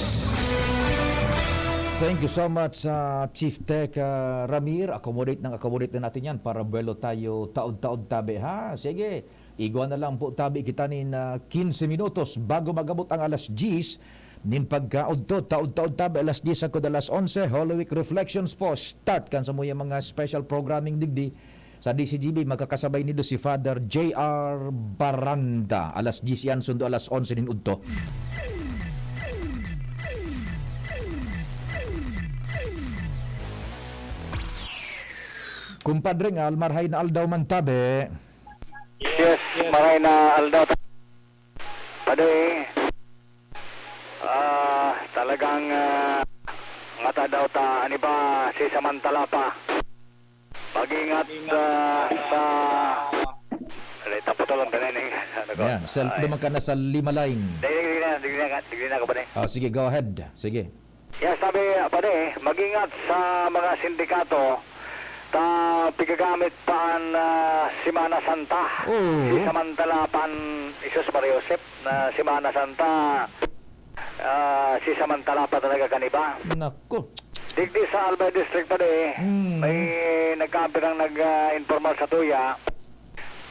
Thank you so much, ah, Chief Tech, ah, Ramir. Accommodate ng accommodate na natin yan para buwelo tayo taod-taod tabi, ha? Sige, igwa na lang po tabi kita nin, ah, quince minutos bago mag-abot ang alas diyes. Nin pagkaodto, taod-taod tabi alas diyes sagkod alas onse, Holy Week Reflections po, start kan samuyang mga special programming digdi sa D C G B. Makakasabay nindo si Father J R Baranda. Alas diyes iyan, sundo alas onse nin udto. Kumpadre, nga almarhay na aldaw man tabi. Yes, maray na aldaw ta-, Padi. Ah, talagang, ah, ngata daw ta, ano ba, si samantala pa. Mag-ingat, ah, sa, alay, tapos lang, ganun eh. Ano ko? Yan, self Ay. naman ka na sa lima line. Di, di, di na, di, di na, di, di na ako pa rin. Oh, sige, go ahead. Sige. Yan, sabi, ah, pare, mag-ingat sa mga sindikato, ta pigagamit pa an, ah, Semana Santa. Oo. Si samantala pa an, Jesus Maria Josep, na Semana Santa, ah, si samantala pa talaga kan iba. Nako. Digdi sa Albay District, pare, Mm. may nagkaampi ng nag, ah, informal sa tuya.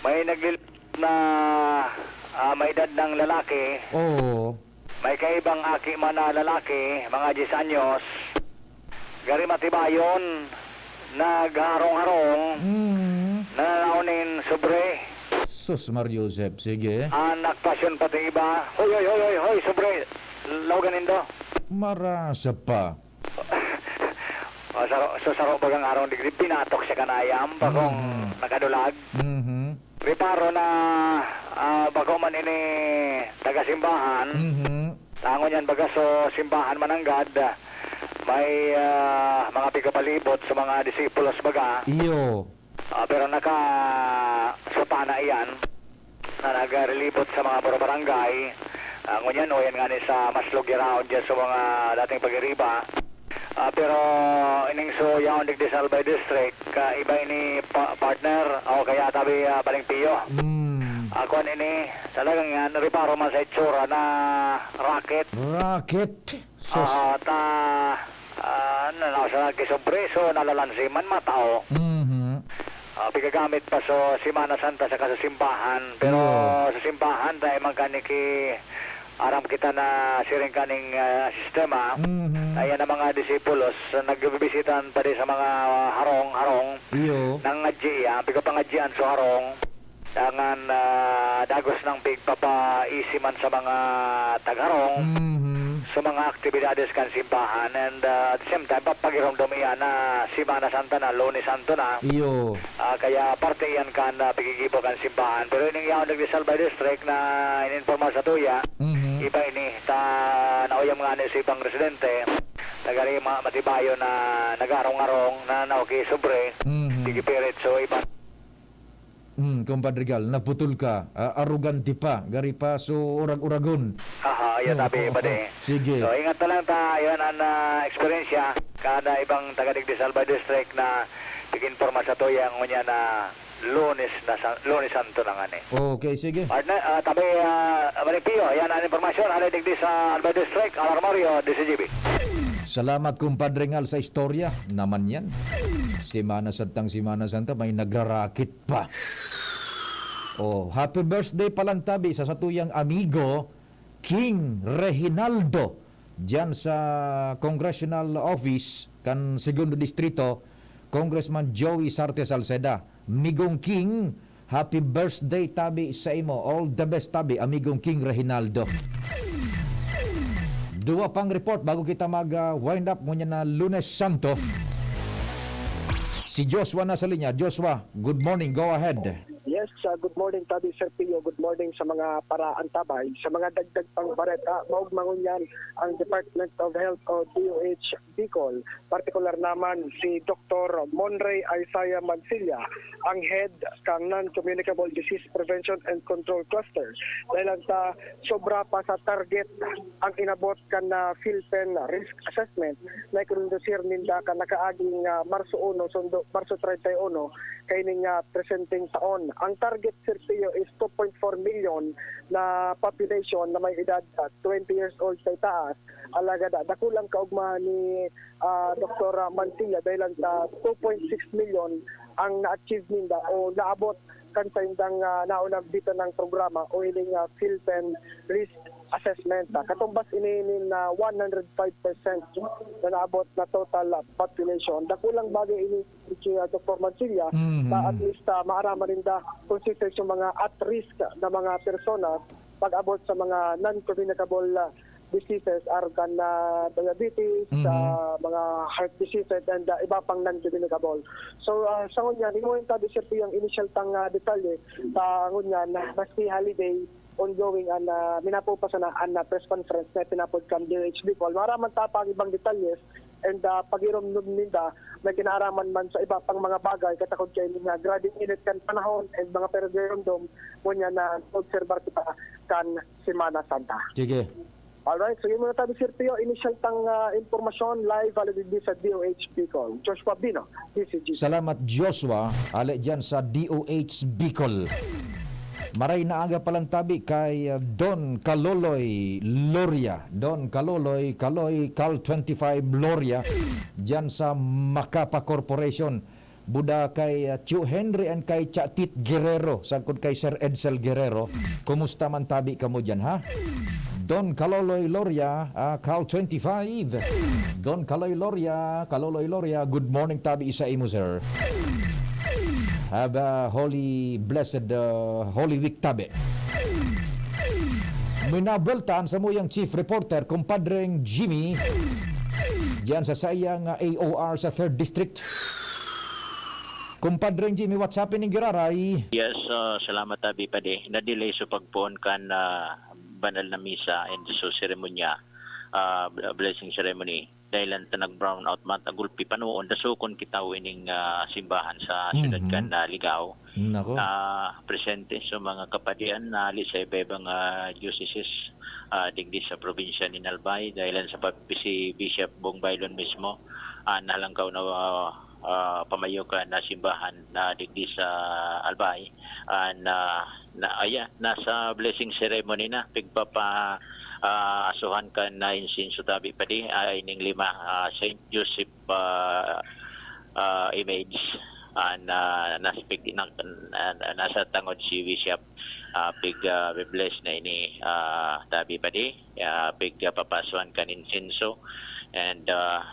May naglil-, na, ah, may edad ng lalaki. Oo. May kaibang aki man na lalaki, mga diyes anyos, gari Matibayon, nagharong-harong, Mm. nananaw nin sobre. Sus, Mar Joseph, sige. Anak pasyon pati iba. Hoy, hoy, hoy, hoy, hoy, sobre. Lawagan nindo. Marasa pa. O, saro, so, saro bagang araw digdi, binatok siya kan ayam, bakong Mhm. nakadulag. Mhm. Reparo na, ah, bako man ini taga-simbahan. Mhm. Tangon yan, baga, so, simbahan mananggad, ah, may, ah, mga pigapalibot sa mga disipulos, baga. Iyo. Ah, pero naka, sa pana iyan, na nagrelibot sa mga puro barangay. Ah, ngunyan, o yan nga ni sa mas lugyaraon dyan sa mga dating pagiriba. Ah, pero ining so yaon digdi sa Albay District, ka iba ini pa-, partner, o kaya tabi, ah, Paring Pio. Mm. Ako nini, talagang yan, reparo man sa itsura na racket. Racket? Sus. Ah, ta, ah, na, na, sa kisubreso, nalalansi man, matao. Mhm. Ah, pigagamit pa sa Semana Santa saka sa simbahan. Pero Iyo. sa simbahan, dahil man kani ki, aram kita na siring kaning, ah, sistema, Mhm. na yan ang mga disipulos, nagbibisita pa di sa mga harong-harong, Iyo. nangadyi iya, pigapangadyian sa harong. Dangan, ah, dagos nang pigpapaisi man sa mga tagharong, Mhm. sa mga aktibidades kan simbahan, and, ah, at the same time, papagiromdom iyan na Semana Santa na, Lunes Santo na. Iyo. Ah, kaya parte iyan kan, ah, pigigibo kan simbahan. Pero ining yaon digdi sa Albay District na ininporma sa tuya, Mhm. iba ini, ta nauyam ngani sa ibang residente, tagari ma-, Matibayo na nag-arong-arong, na naoki sobre, Mhm. pigipirit, so iba. Hmm, Compadre Gal, naputol ka. Ah, arogante pa, gari pa, so orag-oragon. Aha, iyo, Oo, tabi, oo, padi. oo. Sige. So, ingat na lang ta, yan ang, ah, eksperyensya. Kada ibang taga digdi sa Albay District na piginporma sa tuya, ngunyan na Lunes na sa, Lunes Santo na ngani. Okay, sige. Partner, ah, tabi, ah, Maring Pio, yan ang impormasyon. Hali digdi sa Albay District, Alarmario, D C G B. Salamat, Compadre Ngal, sa istorya naman yan. Semana Santang Semana Santa, may nagrarakit pa. Oh, happy birthday palan tabi sa satuyang amigo, King Reginaldo, diyan sa Congressional Office kan Segundo Distrito, Congressman Joey Sarte Salceda. Migong King, happy birthday tabi sa imo. All the best tabi, amigong King Reginaldo. Duwa pang report bago kita mag, ah, wind up ngunyan na Lunes Santo. Si Joshua na sa linya. Joshua, good morning. Go ahead. Yes, ah, good morning, Tabi Sergio. Good morning sa mga paraantabay. Sa mga dagdag pang bareta, maugma ngunyan ang Department of Health o D O H Bicol, partikular naman si Doktor Monray Isaiah Mansilla, ang head kan Non-Communicable Disease Prevention and Control Cluster. Dahil lang sa sobra pa sa target ang inabot kan, ah, PhilPEN risk assessment na ikinondusir ninda kan nakaaging, ah, Marso uno, sundo Marso treinta y uno, kaining, ah, presenteng taon. Ang target, Sir Pio, is two point four million na population na may edad sa twenty years old sa itaas. Alagad, ah, dakulang kaugmahan ni, ah, Doktor Mansilla dahil lang sa two point six million ang na-achieve ninda o naabot kan saindang, ah, naunang bitan ng programa o ining, ah, PhilPEN risk assessment. Ah, katumbas ini nin, ah, one hundred five percent na naabot na total, ah, population. Dakulang bagay ini si, ah, Doktor Mansilla, Mhm. na at least, ah, maaraman ninda kung sino yung mga at risk na mga personas pag-abot sa mga non-communicable, ah, diseases, arog kan, ah, diabetes, Mhm. ah, mga heart diseases, and, ah, iba pang non-communicable. So, ah, sa ngunyan, imo yung tabi, sir, yung initial tang, ah, detalye, sa ngunyan, na maski holiday, ongoing an, ah, minapo pa sana an, ah, press conference na ipinapod kan D O H Bicol. Maaraman ta pa ang ibang detalyes, and, ah, pag-iromdom ninda, may kinaaraman man sa iba pang mga bagay, katakod kay mga grabing init kan panahon and mga pagiromdom, ngunyan na obserbar kita kan Semana Santa. Sige. Alright, so yun muna tabi, Sir Pio. Initial tang, ah, impormasyon, live, hali digdi sa D O H Bicol. Joshua Bino, D C G. Salamat, Joshua. Hali dyan sa D O H Bicol. Maray na aga palan tabi kay, ah, Don Kaloloy Loria. Don Kaloloy, Kaloy, Kal twenty-five Loria. Dyan sa Macapa Corporation. Buda kay, ah, Tio Henry and kay Tia Tit Guerrero, sagkod kay Sir Edsel Guerrero. Kumusta man tabi kamo diyan, ha? Don Kaloloy Loria, ah, Cal twenty-five. Don Kaloy Loria, Kaloloy Loria, good morning tabi sa imo, sir. Have a holy, blessed, uh, Holy Week tabi. Minabelta ang samuyang chief reporter, kumpadreng Jimmy, diyan sa saiyang, uh, A O R sa third District. Kumpadreng Jimmy, what's happening, giraray? Yes, uh, salamat, Abi, padi. Na-delay sa pagpoon kan, uh, banal na misa and sa seremonya, uh, blessing ceremony. Dahilan ta nag-brown out man ta gulpi panoon, dasokon kita o ining, ah, simbahan sa syudad Mhm. kan, ah, Ligao. Nako. Ah, presente sa mga kapadian na hali sa iba-ibang, ah, dioceses, ah, digdi sa probinsya nin Albay, dahilan sa pag-, si Bishop Bong Bailon mismo, ah, nalangkaw na, ah, ah, pamayo kan na simbahan na digdi sa Albay. An, ah, na, ayan, nasa blessing ceremony na, pigpapa, ah, asuhan kan na insenso tabi padi, ah, ining lima, ah, Saint Joseph, ah, ah, image, ah, na, nas-, pig-, na, na, na, nasa tangod si Bishop, ah, pig, ah, bless na ini, ah, tabi padi, ah, pig, ah, papasuhan kan insenso, and, ah,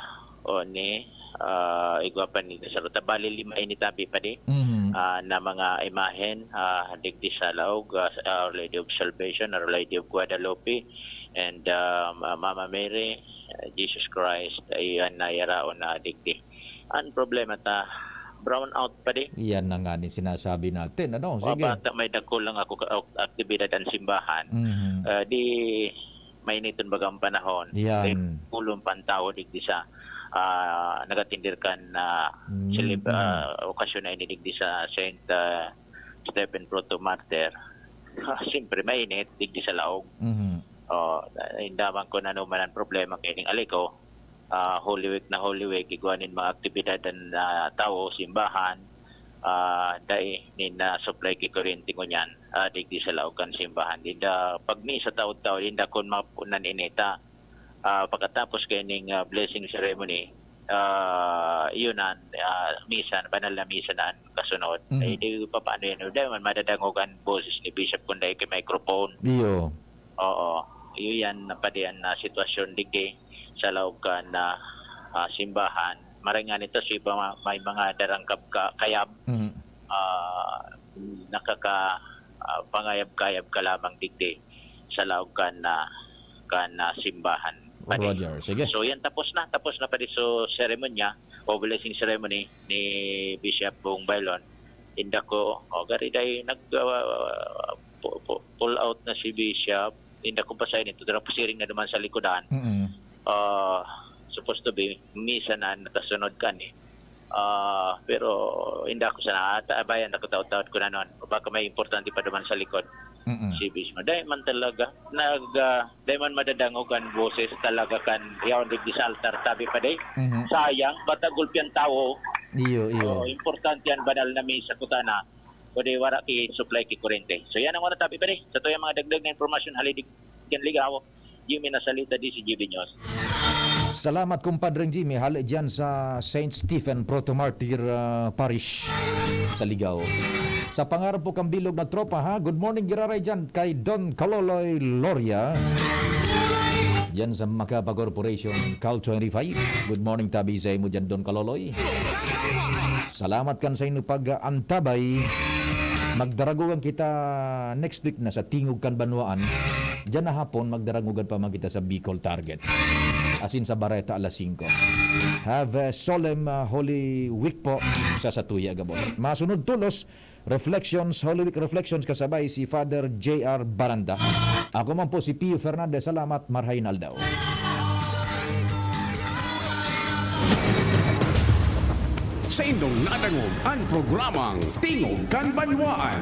oni, ah, igwa pa ni sa ruta. Bali, lima ini tabi padi, Mhm. ah, na mga imahen, ah, digdi sa laog, ah, Our Lady of Salvation, Our Lady of Guadalupe, and, ah, Ma-, Mama Mary, ah, Jesus Christ, ayan na yaraon na digdi. Ang problema ta, brown out padi. Yan na nga ni sinasabi natin, ano? Sige. Baka may dagko lang ako ka-, aktibidad ang simbahan. Mhm. Ah, di mainiton baga ang panahon. Yan. Kaya kulong pantawo digdi sa, ah, nagatindir kan, ah, Mm, seleb-, mm. ah, okasyon na ini digdi sa Saint, ah, Stephen Proto Martyr. Ah, siyempre, mainit digdi sa laog. Mhm. Oh, indaman ko na naman ang problema kay ning aliko. Ah, Holy Week na Holy Week, igwa nin mga aktibidad an, ah, tawo, simbahan, ah, dai nin, ah, supply ki kuryente ngunyan, ah, digdi sa laog kan simbahan. Dinda pag misa taud-taud, dinda kun mapunan inita. Ah, pagkatapos kaining, ah, blessing ceremony, ah, iyon an, ah, misa, banal na misa na an kasunod. Mhm. Eh, di papaano yan? Dai man madadangog an boses ni Bishop kun dai ki microphone. Iyo. Oo, iyo yan, padian na sitwasyon digdi sa laog kan, ah, ah, simbahan. Maray nga nito, si iba ma-, may mga darang kab-, ka-, kayab, Mhm. ah, nakaka-, ah, pangayab-kayab ka lamang digdi sa laog kan, ah, kan, ah, simbahan. Padi. Roger, sige. So, yan, tapos na, tapos na padi so seremonya o blessing ceremony ni Bishop Bong Bailon. Inda ko, o, gari dai nag, ah, pu-, pu-, pull out na si Bishop. Inda ko pa sa inito, dara pasiring na duman sa likodan. Mm-mm. Ah, supposed to be, misa na nakasunod kan eh. Ah, pero inda ko sana, ata, bayan ako taud-taud kun ano, baka may importante pa duman sa likod. Mm-mm. Si Bishop. Dai man talaga, nag, ah, dai man madadangog an boses talaga kan yaon digdi sa altar, tabi pa day. Mhm. Sayang, bata gulpi an tawo. Iyo, iyo. Oo, importante an banal na misa kutana. Kundi wara ki supply ki kurente. So, yan ang una, tabi pa day. Sa tuyang mga dagdag na impormasyon, hali digdi kan Ligao, Jimmy Nasalita, D C G B News. Salamat, Kumpadreng Jimmy. Hali diyan sa Saint Stephen Proto-Martyr, ah, Parish sa Ligao. Sa pangarap po kang bilog na tropa, ha? Good morning, giraray diyan kay Don Kaloloy Loria. Diyan sa Macapa Corporation, Cal twenty-five. Good morning, tabi sa imo diyan, Don Kaloloy. Salamat kan sa inyo pag-antabay. Magdaragogan kita next week na sa Tingog kan Banwaan. Diyan na hapon, magdaragogan pa man kita sa Bicol Target. Asin sa Bareta, alas singko. Have a solemn, uh, Holy Week po sa satuya gabos. Masunod tolos, Reflections, Holy Week Reflections, kasabay si Father J R Baranda. Ako man po si Pio Fernandez. Salamat, marhay na aldaw. Sa indong nadangog an programang Tingog kan Banwaan.